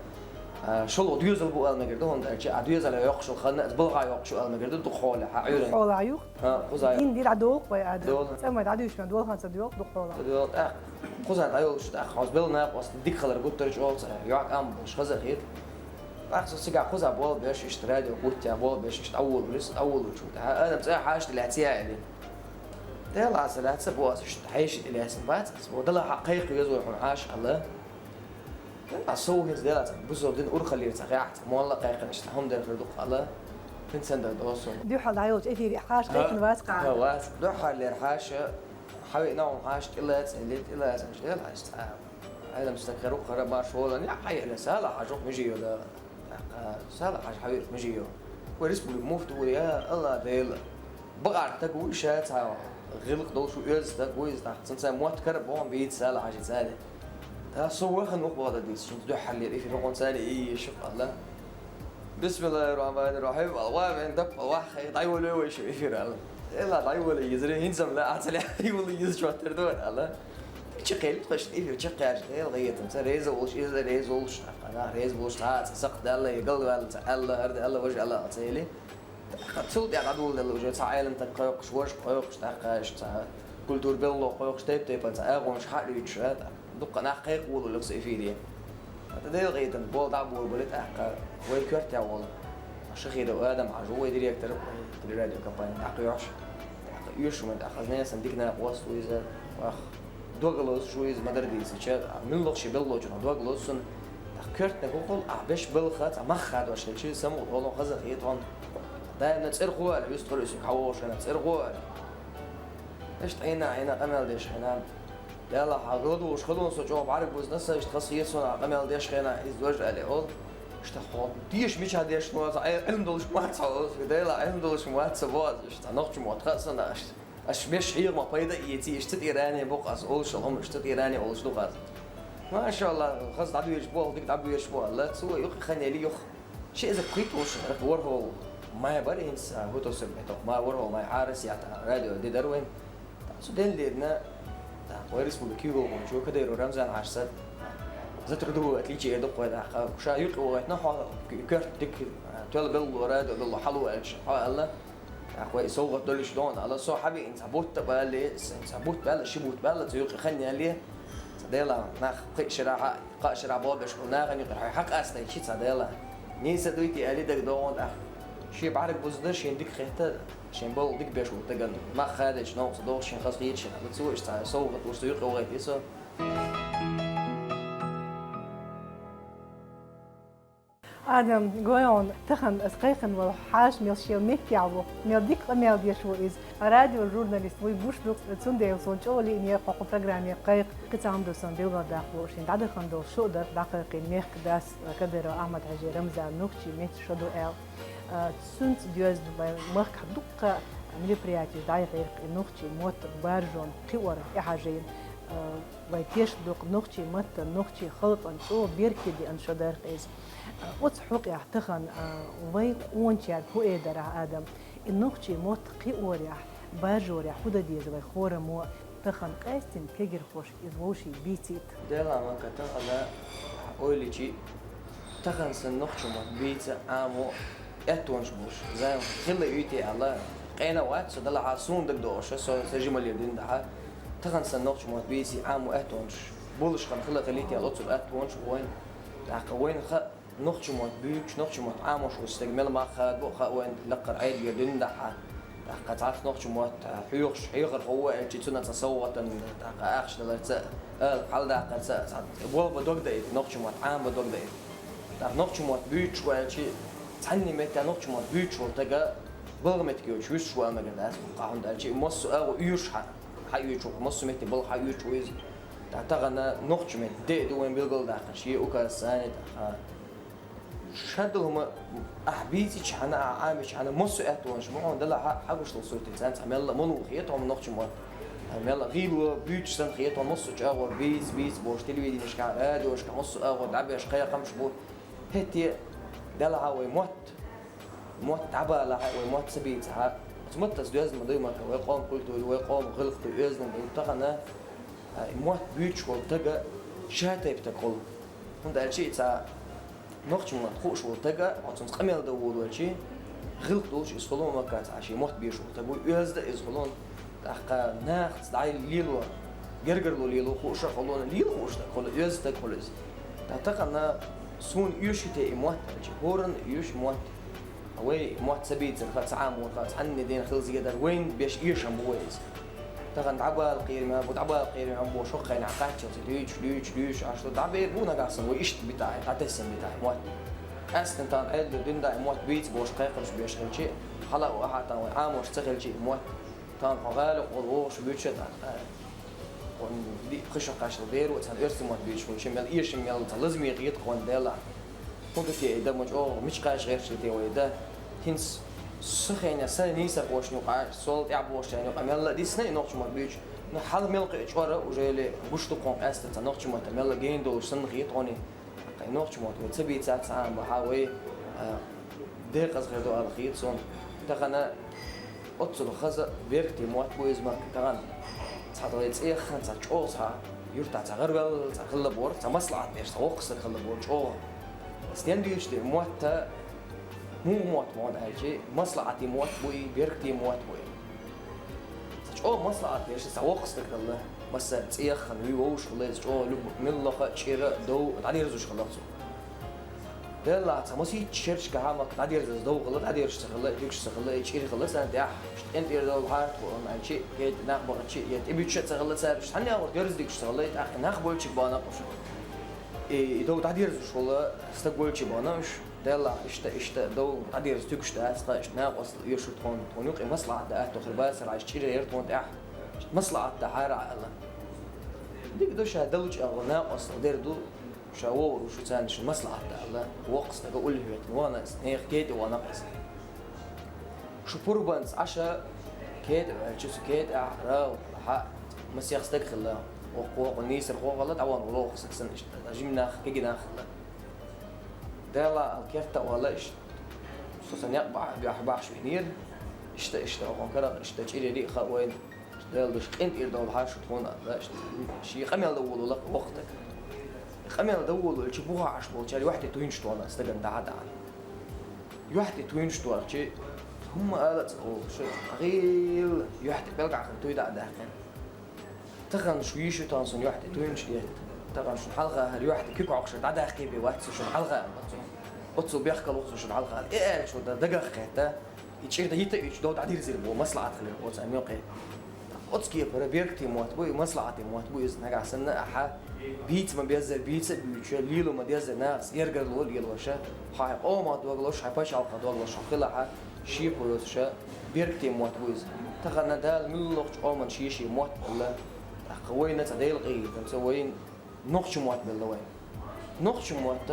А, шолгӀа доьзал бу ала мегар ду, хӀунда аьлча а доьзале йоккхуш йолу хан а, балхахь йоккхуш ю ала мегар ду, дукха хьолехь, Ӏуьйранна. Хьолахь ю. ХӀа, кхузахь. Дин дира догӀу вай ада. ДогӀу. Цамай дӀадуьйшина долу хан ца доьлху дукха хьолахь. Доьлху, тӀаккха. Кхузахь дӀайолуш, тӀаккха хьо белла накъост дика хилар гуттар а чӀогӀа цхьа, йохь кам болуш хаза хета. ТӀаккха со цигахь кхузахь болх беш, иштта радио Путь тӀехь болх беш, иштта дӀаволавелира со, дӀаволавелчул тӀаьхьа адам цӀе хьаьжча тӀе лаьцна яьлла. Делахь аса лаьцна бу аса, иштта хьаьжча тӀе лаьцна бац аса. Вон Далла хьан кхайкха веза вай хьуна Ӏаш аьлла. Аса сов хӀинца Делахь цхьа бусалба дин урхаллера цхьа хьехь, цхьа молла а кхайкхина, иштта хӀума дерхар ду-кх аьлла. ХӀинца сан дар доцу. Дуьхьал дӀайолчу эфире хьаьжа кхайкхина вац-кх. ХӀа, вац. Дуьхьал лер хьаьжа, хьавеана хьуна хьаьжа тӀелаца, тӀелаца, тӀелаца, Делахь цхьа. Ӏелам стаг хир ву-кх хӀара марш волан, я хьайгӀеле, Сала-Хьажа ву-кх мижа йо да. ТӀаккха Сала-Хьажа хьавеара мижа йо. Вай республика муфти ву, я Алла Дела. Бакъахьа стаг ву ша цхьа, гӀиллакх долуш ву, оьзда стаг ву иза, тӀаккха цунца мотт кара а боху бийца Сала-Хьажа цаьрга. Та со вахана ву-кх боху дан дийца, шуна дуьхьал лер эфир хӀокхунца и ешух аьлла. Бисмиллахир-рахманир-рахим, Алла ван вен даппа ваххе, дӀайолайо вай шу эфир аьлла. Эла, дӀайола иза, хӀинца-м лаьа, Ӏа ца лаьа, йола иза чоттар ду, аьлла. Чакхъяьлла тхоаш эфир чакхъяьлча, Дала гӀетанца, реза волуш, иза реза волуш, тӀаккха нах реза волуш, цхьа а цхьа сакхт даьлла, е галваьлла, цхьа аьлла, хӀара аьлла, важа аьлла, ца ели. ТӀаккха цул тӀаьхьа дӀадоладелла уже цхьа Ӏелам таг кхойкхуш, важа кхойкхуш, тӀаккха иштта цхьа култура белгало кхойкхуш, тайп-тайпара цхьа агӀонаш хьалуьйтуш, тӀаккха дуккха нах кхайкхаволалуш са эфире. ХӀаьта Дала гӀетанца бола дӀа а болабеле, тӀаккха вай коьртехь волу Шахиров Адам-Хьаьжа ву вай директор, вай телерадиокомпани дӀакхоьхьуш. ТӀаккха оьшуш ма, тӀаккха хазна сан дика накъост ву иза, вах, дог лозуш ву иза, ма-дарра дийцича, а муьлхха шен белхалочунах дог лозу цунна. ТӀаккха коьртаниг ву-кх, ахь беш балха цхьа мах хадош хилча, самукъа долу хаза хета хьуна. Даимна цӀерхо аьлла, юьстахула уьсуьг хьан вогӀуш хьуна, цӀерхо аьлла. Иштта Ӏийна, Ӏийна къамел деш хьуна. Дела хьан гӀадугӀуш хилун со чӀогӀа бӀаьрг бузна сан, иштта хаза хета суна, къамел деш хьуна, иза важа аьлла олу. Иштта хьо деша мичахь дешна вац, Ӏе-, Ӏилма долуш ма вац хьо, Дела, Ӏилма долуш ма вац сан боху, иштта нохча мотт хаьа суна, иштта. Аш беш хьеха ма пайда а эций, иштта тӀера ане бу-кх ас олуш, хӀума иштта тӀера ане олуш ду-кх ас. Машалла, хаза дӀадоьдуш бу, дика дӀабоьдуш бу аьлла, цо юкъа хан яьлла юха. Ши эзар пхийтта волуш, ворхӀалгӀа май бара хӀинца, хӀу тосур бетох, май ворхӀалгӀа май Ӏарас ята радио де дара вайн. Цу ден лерина, тӀаккха вай республика куьйгалхочо Кадыров Рамзан-Хьаьжас, за трудовое отличие эр ду-кх вай, тӀаккха ша юкъа вахийтина хьо, коьрта дика, тоьлла белло, радио белло хьало аьлча, хьо аьлла. ТӀаккха вай совгӀат долуш догӀна аьлла, со хьабиъна цхьа бутт а балале, цхьа бутт баьлла, ши бутт баьлла, цу юкъа хан яьлла. Цхьа Дела, нах кхин а шарахь, кхаа шарахь болх беш болу нахана юкъара хьо хьакъастайчи, цхьа Дела. Нийса дуй те аьлла дага догӀун тӀаккха. Шен бӀаьрг бузда, шен дика хетта, шен болх дика беш волу стагана мах хадийча, новкъа ца догӀуш, шен хаза хеташ шен аьлла, цо иштта цхьа совгӀат луш, цу юкъа вахийтина со. Адам, гой хьуна, тахана ас кхайкхина волу хьаша мел шен меттехь ву, мел дика къамел деш ву иза. Радиожурналист вуй гуш ду, цундела суна чӀогӀа лиънера хьо кху программе кхайкха. Кхин цхьа хӀума ду суна билгалдаккха лууш, дӀадахана долу шо а дара, дӀакхайкхийна мехкан дас Кадыров Ахьмад-Хьаьжин Рамзан нохчийн меттан шо ду аьлла. А, цуьнца доьзна вайн махкахь дуккха мероприятеш дӀаяхьира и нохчийн мотт баржонна кхиорна тӀехьажийна. А, вай тешна ду-кх нохчийн маттан, нохчийн халкъан чӀогӀа беркате деана шо дара-кх иза. Оцу хьокъехь тахана, а, вайн къоначаьрга хӀун эр дара ахь, Адам? И нохчийн мотт кхиорехь, баржорехь хӀун дан деза вай хӀораммо а? Тахана къаьстина кегирхошка иза вовшийн бийцийта. Дела ма-кха, тахана ойла йича, тахана санна нохчийн мотт бийца Ӏамо аьттонаш болуш, зама хилла юй те аьлла, къена а вац со, делахь а суна дагадогӀуш, со сан жималлера дуьйна дахьа, тахана санна нохчийн мотт бийций Ӏамо аьттонаш болуш хан хилла хилийта аьлла, оццул аьттонаш бу вайн. ТӀаккха вайна хаьа, нохчийн мотт буьйцуш, нохчийн мотт Ӏамош волу стаг мел мах хадабо а хаьа вайна, лаккхара Ӏедалера дуьйна дахьа. ТӀаккха цхьацца нохчийн мотт хьоьхуш, хьехархо ву аьлчи, цунна цхьа совгӀатан, тӀаккха ахча даларца а, ала хьаладаккхарца а, цхьа болх бан дог даийта, нохчийн мотт Ӏамабан дог даийта. ТӀаккха нохчийн мотт буьйцуш ву аьлчи, цхьанне меттехь нохчийн мотт буьйцуш волу стага балха меттиг йоцуш вуьсуш ву аьлла мегар дац, хӀунда аьлчи и массо а агӀо оьшуш хьа, хьаоьцуш ву, массо а метте балха хьаоьцуш ву иза. ТӀаккха тахана нохчийн меттан де а ду вайн билгалдаьккхина, шен указ санна, тӀаккха шадолу хӀума ахь бийцича хьана, ахь Ӏамича хьана, массо а аьттонаш ма хьуна, делахь а хьагуш долу сурте цхьаьна цхьа мелла а ма лугӀу хета хьуна нохчийн мотт. Мелла а гӀийла буьйцуш санна хета хьуна, массо а чӀагӀо бийца, бийца бохуш, телевиденешкахь, радиошкахь, массо а агӀо дӀабеш кхайкхамаш бу. ХӀетте, делахь а вай мотт, мотт дӀабалахь а, вай мотт ца бийцахь а, оцу маттаца доьзна ма дуй ма-кха, вай къоман культура, вай къоман гӀиллакх ду, оьздангалла ду. Тахана, а, и мотт буьйцуш волу стага ша тайпа стаг хуьлу. ХӀунда аьлча и цхьа нохчийн мотт хууш волу стага, оцунца къамел дан волавелчи, гӀиллакх долуш иза хуьлу ма-кха, цхьа шен мотт бийцуш волу стаг ву, оьзда иза хуьлу. ТӀаккха нахаца дӀа лело, гергарло лело хууш а хуьлу, лела хууш стаг хуьлу, оьзда стаг хуьлу иза. Ткъа тахана суна оьший те и мотт аьлча, хӀоранна оьшу мотт. Вай мотт ца бийцарх а, ца Ӏаморх а, цхьанне дена хила зедар, вайна беш эшам бу вай иза. Тахана дӀабала кхераме бу, дӀабала кхераме бу, шо кхайна кхаччалца дуьйцуш, дуьйцуш, дуьйцуш, аш ду дӀабер бу нагахь санна, вай иштта битахь, дӀатесна битахь мотт. Къаьстина тахана Ӏедалера дуьйна дахьа мотт бийца бохуш кхайкхамаш беш хилчи, хала а, ахьа тахана вай Ӏамош ца хилчи мотт. Тахана хьо гӀала гӀолла вогӀуш буьйцуш а тӀаккха. Хьуна диъ-пхи шо кхаччалц дера ву цхьана оьрсийн мотт буьйцуш хилча, мел эшам мел цхьа лазаме хета хьуна, Дела. ХӀун ду те и дан ма чӀогӀа, мича кхача гӀерташ те вай дан? ХӀинца сан хенахь, сан нийсархошна юкъахь, сол тӀаьхьа бохучарна юкъахь мелла а дисна и нохчийн мотт буьйцуш. Ну, хьала мел кхин а чӀора уже гуш ду хьуна къаьстина цхьа нохчийн мотт, мелла а гена долуш санна хета хьуна. Кхин нохчийн мотт вай ца бийцахь а, цхьа а бахьа вай, а, декъаза хир ду аьлла хета суна. Тахана Оццул хаза беркате мотт бу иза, ма тахана цхьа дале цӀеяххана, цхьа чӀогӀа цхьа юртахь цхьа гӀарваьлла, цхьа хилла бора, цхьа маслаӀат деш, цхьа воккха стаг хилла бора чӀогӀа. Стен дуьйцу тӀе мотта, муха мотт ма аьлчи, маслаӀате мотт бу и, беркате мотт бу и. Цхьа чӀогӀа маслаӀат деш, цхьа воккха стаг хилла, массара цӀеяххана, вуй вовшах хилла иза, чӀогӀа люб-, муьлхха а чӀира, дов дӀадерзуш хилла цо. Делахь, цхьа масийтта шерашкахьа ма дӀадерзаза дов хилла, дӀадерзаш ца хилла, дуьгуш ца хилла, и чӀир хилла царна тӀехь, уьш къинтӀера довла хьарта хуур ма аьлчи, кхета нах бахачи, я тӀебуьтуш а ца хилла цара, уьш цхьанне а вара дерза дуьгуш ца хилла, и тӀаккха нах болчиг бахана уьш. И, и дов дӀадерзаш хилла, стаг волчий бахана уьш. Делахь, иштта, иштта, дов дӀадерза туьгуш дац тхан, иштта накъостал оьшура тхуна, тхуна юкъе маслаӀат дан аьтту хир бацара, иштта чӀир яра тхуна тӀехь, иштта маслаӀат дан хьара аьлла. Дика ду, ша далучу агӀор накъостал дер ду, ша вогӀур ву шу царна шун маслаӀат дан аьлла, воккха стага уллехь хӀоьттина вахана иза, нехан кхетӀе вахана иза. Шу пурбанца Ӏаша кхетӀе ваьлча, цу кхетӀехь рагӀу хьа масех стаг хилла, воккха, воккха нийсархо а хилла, дӀавахана волу воккха стаг санна иштта, жима нах, кегий нах хилла. Делахь аьлла, керта а ваьлла, иштта со сан некъ бахь-, бахь-, бахьаш винера, иштта, иштта, охан карах, иштта, чӀирерий а хаьа вайна, иштта, Дела дуьхьа къинтӀера довла хьара шу тхуна аьлла, иштта, шен къамел дан волавелла воккха стаг. Къамел дан волавелча, бухахь Ӏаш болчара юьхь тӀе туьйнаш тоьхна стагана дӀа-дӀа. Юьхь тӀе туьйнаш тоьхча, хӀумма ала а ца олуш, гӀийла юьхь тӀе пӀелгӀахана туй дӀа а даьккхина. Тахана шу йиш ю тахана суна юьхь тӀе туьйнаш этта. Тахана шуна хьалха хӀара юьхь тӀе куьг хьокхуш дӀадаккхий бен вац со шуна хьалха аьлла цо. Оццул бехкала ву со шуна хьалха аьлла. И аьллачул тӀаьхьа дагах кхетта, и чӀир дан йита а йитча, дов дӀадирзира боху маслаӀат хилира оцу муьлххе. Оцу кепара беркате мотт бу, и маслаӀате мотт бу иза, нагахь санна ахьа бийца ма-беззара бийца а буьйцуш, лело ма-деззара нахаца гергарло а лелош, хьайн къомах дог лозуш, хьайн пачхьалкхах дог лозуш хьо хилахь, шеко йоцуш, беркате мотт бу иза. Тахана Дала муьлххачу къоман шен-шен мотт белла, тӀаккха вайна цхьа Делан къинхетамца вайна нохчийн мотт белла вайна. Нохчийн мотт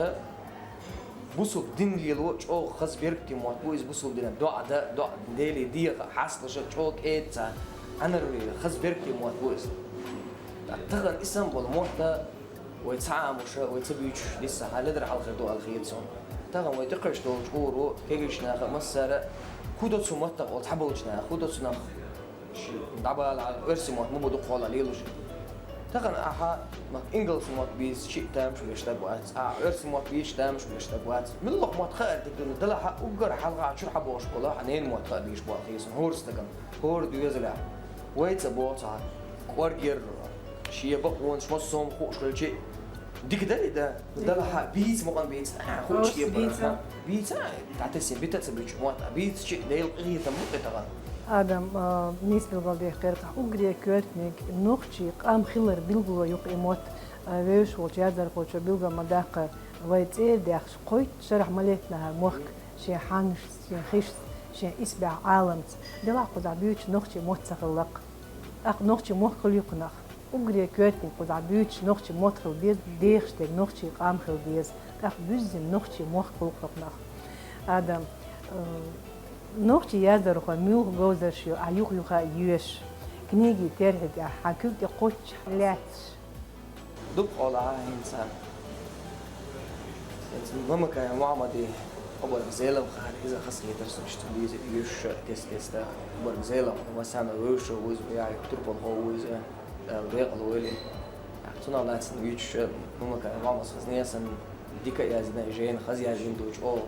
бусалба дин лело чӀогӀа хаза беркате мотт бу иза, бусалба динан доӀа дан, доӀа Деле деха, хьасталуш чӀогӀа кӀеда цхьа Ӏанарве хаза беркате мотт бу иза. Тахана и санна болу мотт вай ца Ӏамош, вай ца буьйцуш нисса хьаледара хьалхара ду аьлла хета суна. Тахана вай тӀекхуьуш долчу уггаро, кегийчу наха а, массара а, хӀун до цу маттах олу цхьаболчу наха, хӀун до цу нах ши дӀабала, оьрсийн мотт ма бу дукхахьолахь лелош. Тахана ахьа ма ингалсан мотт бийцича а тамаш беш стаг вац, ахьа оьрсийн мотт бийцича а тамаш беш стаг вац. Муьлхха мотт хаар дика ду, делахь а уггар хьалха чуьра хьабогӀуш болу хьан ненан мотт хаа дийш боху хета суна хӀора стагана, хӀора доьзалехь. Вай ца боху цхьа кӀоргера, шен бакъонаш массо а хӀума хууш хилча а, дика дар и дан, делахь а бийца, мукъана бийца, а, хууш кепара. Бийца, дӀатесна, бита а ца буьтуш мотт, а бийцича а Делан къинхетам бу кхетахана. Адам, а, нийса билгалдехира, уггаре коьртаниг нохчийн къам хилар билгало ю-кх и мотт, а, вевзаш волчу яздархочо билгал ма-даккхара, вай цӀера даьхча, кхойтта шарахь ма леттина хӀара мохк шен хьаннашца, шен хишца, шен исбаьхьа Ӏаламца. Делахь кхузахь буьйцуш нохчийн мотт ца хилла-кх. ТӀаккха нохчийн мохк хила ю-кх нах. Уггаре коьртаниг кхузахь буьйцуш нохчийн мотт хила деза, дехаш дерг нохчийн къам хила деза. ТӀаккха буьззина нохчийн мохк хуьлу-кх нах. Адам, э, нохчийн яздархой муьлха говзарш ю, ахь юха-юха а йоьшуш, книгин терхи тӀехь, хьан куьг тӀе кхоччуш лаьтташ. Дукха олахь хӀинца. ХӀинца Мамакаев Мухьаммадан обарг Зелам хаар, иза хазахетар суна, иштта цуьнан дийцар йоьшуш а, кест-кеста обарг Зелам, массарна вевзаш ву иза, яхь турпалхо ву иза, Дала декъала войла. Цунах лаьцна вуьйцуш, Мамакаев Мухьаммада хазне а санна, дика а яздина, и жайна хаза яздина ду чӀогӀа.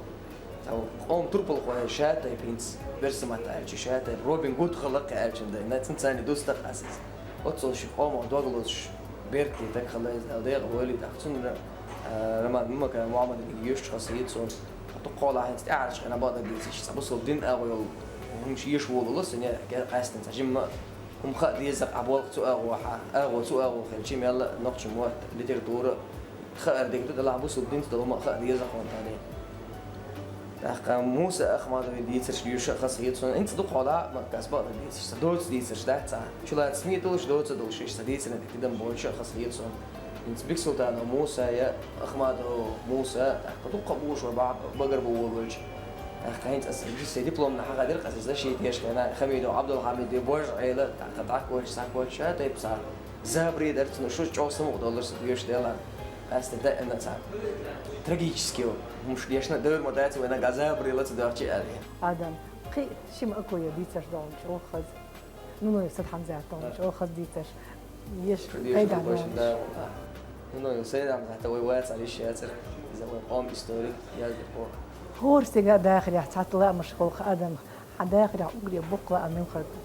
Цхьа къоман турпалхой ша тайпа хӀинца, оьрсийн маттахь аьлча, ша тайпа Робин Гуд хилла-кх аьлча дан, цуьнца царна дустар-кх аса иза. Оццул шен къомах дог лозуш, беркате стаг хилла иза, Дала декъала войла, тӀаккха цуьнан, а, роман Мамакаев Мухьаммадан йоьшуш хазахета суна. Дукха олахь хӀинца тӀаьхьарчу хенахь бакъдерг дийцича, цхьа бусалба дин агӀо йолу хӀумнаш еш волалуш санна, я къаьсттина цхьа жимма а хӀума хаа деза-кх, а болх цу агӀо хьа, агӀо цу агӀо хилча, мелла а нохчийн мотт, литература хаар дерг ду, делахь бусалба динца долу хӀума а хаа деза-кх хьуна тахана. ТӀаккха Муса Ахмадовн дийцарш йоьшуш а хазахета суна, хӀинца дукха олахь, ма кхас бакъдерг дийцича, цхьа доца дийцарш дац цхьа. Чулацаш мел долуш, доца долуш, иштта цхьа дийцаран тидам боцуш а хазахета суна. ХӀинца Биксултанов Муса я Ахмадов Муса, тӀаккха дуккха а бу шу бахьа багара бу волавелча. ТӀаккха хӀинца аса жиссий дипломна хьахадира-кх аса иза шен тешахь хенахь, Хамидов Ӏабдулхьамид я, божа Ӏела, тӀаккха дӀакхочуш, схьакхочуш, ша тайпа цхьа забаре дара цунна, шуьца чӀогӀа самукъадолура сан доьшуш делахь. Аса даима цхьа трагический хӀумаш дешна а девр ма дац вай нагахь забаре ла ца доьхча аьлла. Адам, Кхы шима акуя дийцаш долчу хаза. Ну, ну, сад хьанзар тончу хаза дийцаш. Еш пайда долчу. Ну, ну, Сайд Хьамзат, вай вац, а, йиш яцар. Иза вай къом историк, язди по. ХӀора стеган дахарехь цхьа лаамаш хилча адам, хьан дахарехь уггаре боккха лаам муьлха хир ду?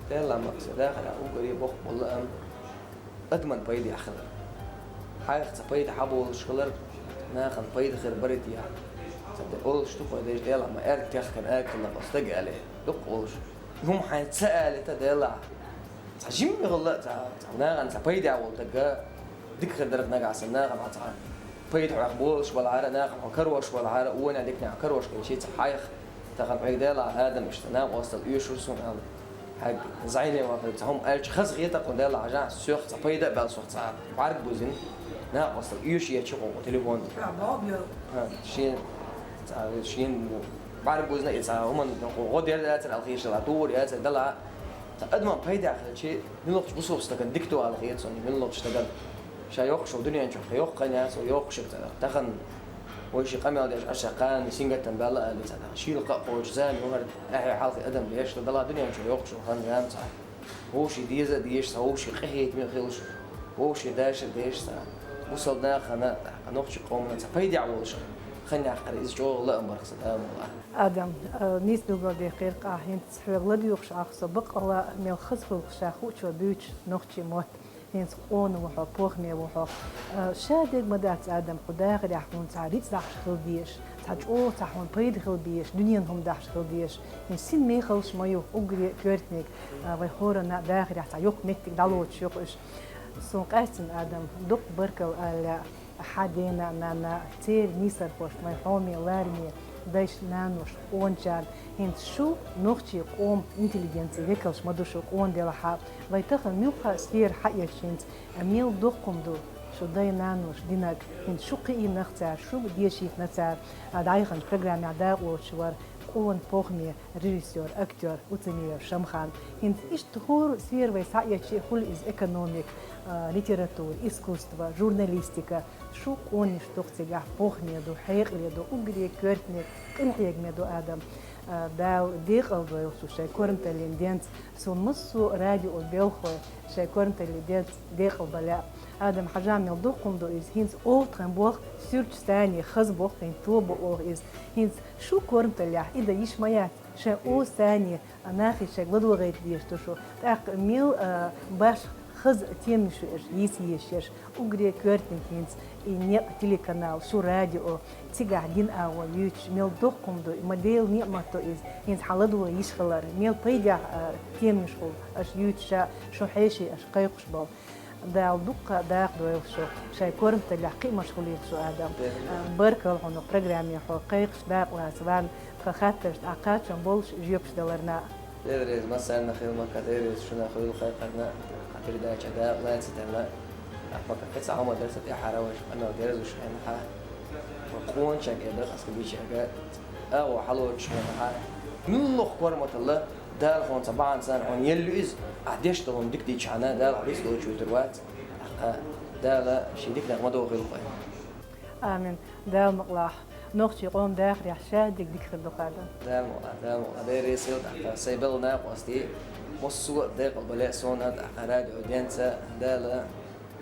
Делла махса, дахарехь уггаре боккха лаам адаман пайда хилар. Хьайх цхьа пайда хьаболуш хилар, нахана пайда хир барий те. Цхьа де олуш ду кхой дайша Дела ма аьрга техкан агахилла стаг аьле. Дукха олуш. ХӀума хьайн ца алита Дела. Цхьа жимма хилла, цхьа, цхьа нахана цхьа пайда волу дага. Дика хир дарх нагахь сан нахана цхьа пайда хьох болуш балахьара, нахана хьо карош балахьара, уна дикнехь карош хилчи цхьа хьайх. Тахана хьоьга Дела адам иштта накъостал оьшур суна аьлла. Хьайга зайне вахар цхьа хӀума аьлча хаза хета кху Дела хьажа, сох цхьа пайда а баьл сох цхьа бӀарг бузина. Накъостал оьшуьйту кху телефон. Ха, шен, цхьа, шен бӀарг бузина и цхьа хӀуман гӀо дер дацар, алхийшала тур яцар, Дела. Цхьа адаман пайда хилчи, муьлхачу бусалба стагана дика ду аьлла хета суна, муьлхачу стагана. Ша йоккхуш йолу дуьнен чохь йоккха хан яц, йоккхуш цара. Тахана вай ши къамел деш, аша кхана сингаттам баьлла али цара. Шийла кхаъ кхочу зама ю хӀара, ахье хьалхи адам деш, дан дала дуьнен чохь йоккхуш йолу хан зама цара. Вовши деза а дезаш цара, вовши къахетаме а хилуш, вовши даша а дезаш цара. Бусалба нахана, нохчи къомана цара пайда а волуш, хан яккхара иза чӀогӀа лаам барх сан Дала мукъалахь. Адам, а, нийса билгалдехира ахь, хӀинца хьоьга ладоьгӀуш ахь со баккъала мел хаза хуьлу ша хуучо буьйцуш нохчи мотт. ХӀинца къона ву хьо, похаме ву хьо. А, ша дерг ма дац, Адам, кху дахарехь хьуна цхьа рицкъ дахьаш хила дезаш, цхьа чӀогӀа цхьа хьуна пайда хила безаш, дуьненан хӀума дахьаш хила дезаш. ХӀинца син мехаллаш ма ю, уггаре а коьртаниг, а, вай хӀоранна а дахарехь цхьа йоккха меттиг дӀалоцуш ю-кх уьш. Суна къаьстина, Адам, дукха баркалла ала лаьа. Хьан дена а, нана а, церан нийсархошна, вайн хьоме лараме дайшна, наношна, къоначарна, хӀинца шу нохчийн къоман интеллигенцин векалш ма ду шу къона делахь а. Вай тахана муьлхха а сфера хьаэцча хӀинца, а, мел доккха хӀума ду шу дай-наноша динарг, хӀинца шу кхиийна цара, шу дешийна цара, а, дӀаяханчу программехь дакъалоцуш вара къона похаме режиссёр, актёр Уцамиев Шамхан. ХӀинца иштта хӀора сфера вай схьаэцча а хуьлу иза: экономика, а, литература, искусство, журналистика. Шу къонаш ду-кх цигахь, похаме ду, хьекъале ду, уггаре коьртаниг, къинхьегаме ду, Адам. А, Дала декъалдойла шу шайн корматаллин денца. Суна массо а радион белхалой шайн корматаллин денца декъалбан лаьа. Адам, хьажа, мел доккха хӀума ду иза, хӀинца олу тхан болх, суьрташ санна хаза болх, хӀинца тоба олу иза. ХӀинца шу корматаллехь и дан йиш ма яц, шайн олу санна а, нахе шайга ладогӀийта дезаш ду шу. ТӀаккха мел, а, башха хаза теманаш ю уьш йийца езаш ерш. Уггаре коьртаниг хӀинца и некъ телеканал, шу радио, цигахь дин агӀо юьйцуш, мел доккха хӀума ду, ма Делан неӀмат ду иза, хӀинца хьан ладогӀа йиш хилар, мел пайдехь, а, теманаш хуьлу аша юьйцуш, ша, шун хьеший аша кхайкхуш болу. Дала дуккха дакъа дойла шу, шайн корматаллехь кхиамаш хуьлийла шу, Адам. А, баркалла хьуна программе хьо кхайкхаш дакъалаца ван. Тхан хаттаршна Ӏа кхачам болуш жоьпаш даларна. Дела реза массарна хила, Макка, Дела реза шуна хуьлу кхайкхарна, кхатир дача дакъалаца делла. Макка, кхин цхьа хӀума дара сан тӀаьхьара вайша къамел дерзуш хенахь. Ва къоначаьрга, эбар аска бичаьрга, агӀо хьалоцуш хенахь. Муьлхха корматалла Дала хьуна ца бахьана санна хьуна елла ю иза, ахь деш долу дика дичахьана, Дала хьо рицкъ лочуьйтур вац. Ахьа Дала шен диканах ма дохийла вай. Амин. Дала мукъалахь. Нохчийн къоман дахарехь шадерг дика хир ду-кх, Адам. Дала мукъалахь, Дала мукъалахь. Дела реза хила тӀаккха. Сайн белла накъостий, массо а декъалбале а суна тӀаккха радион денца, Дала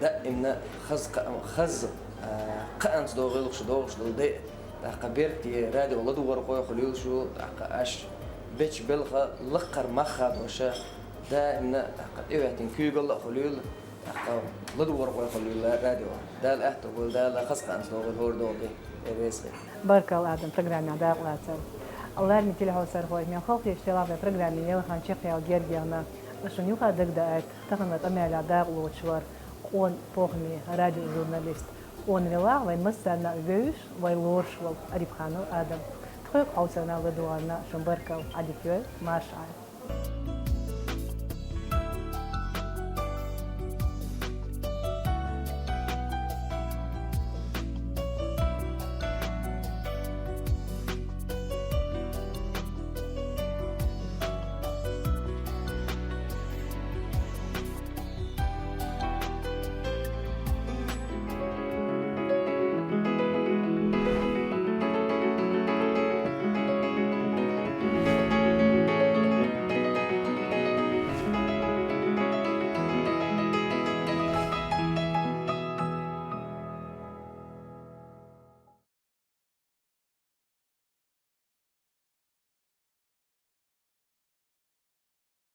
даимна хаза кхаъ-, хаза, а, кхаъанца догӀийла шу догӀуш долу дай. ТӀаккха беркате радион ладугӀархой хуьлийла шу, тӀаккха аш бечу белхан лакхара мах а долуш, даимна тӀаккха тӀехӀоьттина куьйгалла а хуьлийла. ТӀаккха ладугӀархой хуьлийла радио. Дала аьтто бойла, Дала хаза кхаъанца догӀийла хӀора догӀу де, э, реза хила. Баркалла, Адам, программехь дакъалацар. Лараме телехьовсархой, мел халахеташ делахь вайн программе ялхан чекхъяла герга яхна. Шуна юха дагадаийта, тахана вайн къамелехь дакъалоцуш вара къона похаме радиожурналист. Къона велахь вайн массарна а вевзаш, вай лоруш волу Арипханов Адам. Тхоьга хьовсарна, ладогӀарна шуна баркалла, Ӏадика йойла, марша Ӏойла.